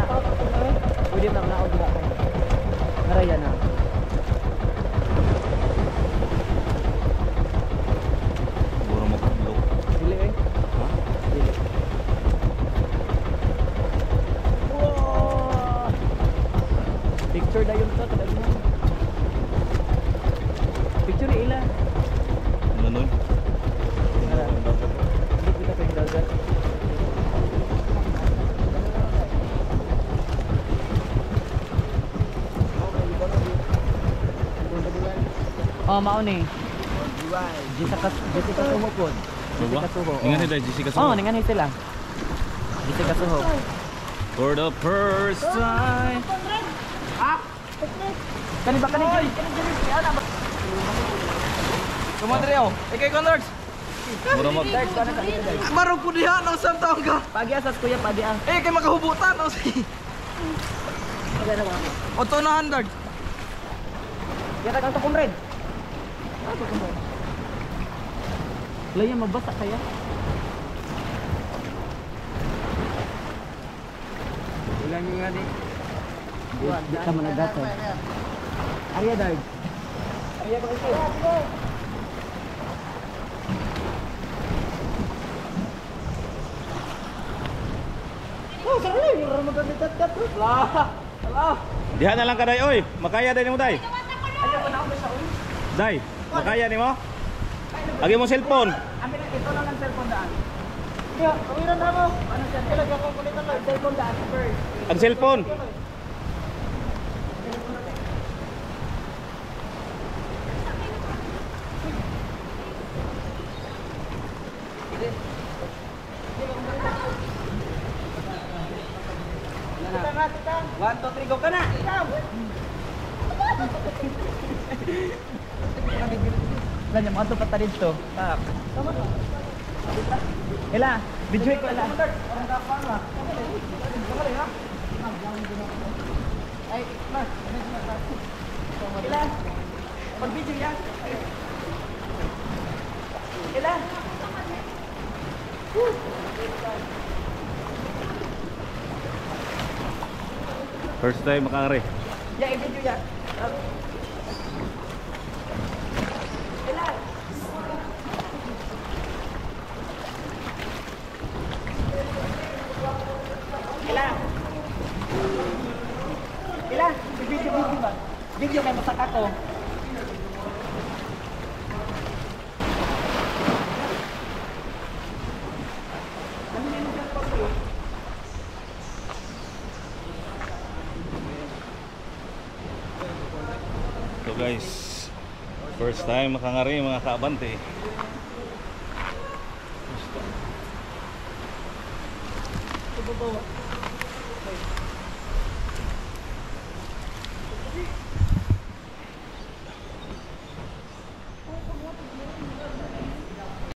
Na. Pwede na na og kay. Naraya na. Siguro magkadlok. Dili eh. Ha? Dili. Wow! Picture dayon to tadag mo. Picture ni ila. Ano nun? Tara. Hindi kita pa yung dagat. Oh, mao ni. Jessica Suho po. Jessica Suho. Ningan nila Jessica Suho. Oh, ningan sila. Jessica Suho. For the first time. Kani ba kani? Kani kani. Come on, Reo. Ikay Conrad. Mura mag Marog ko diha nang sa taong ka. Pagi asas kuya, pagi ah. Eh kay makahubutan no si. Oto na 100. Yata kang to comrade. Ah, to comrade. Laya mabasa kaya. Ilan yung nga di? Di ka man nagatay. Arya dard. Arya ko ito. Oh, sarili, mura magkabitat-tat. Ala. Diha na lang ka day oy. Makaya day nimo day. Day, makaya nimo? Agi mo cellphone. Amin ito lang ang cellphone daan. Ya, kawiran na mo. Ano siya? Kailangan akong kulitan lang cellphone daan first. Ang cellphone. One, two, three, go ka na. Wala niya, mga pa dito. Tak. Ela, video ko ela. Ela, pag-video yan. Ela. First time makangari. Ya, i-video ya. Ela. Ela. Ela, i-video video ba? Video kay masaka ko. So guys, first time makangari mga kaabante. First time.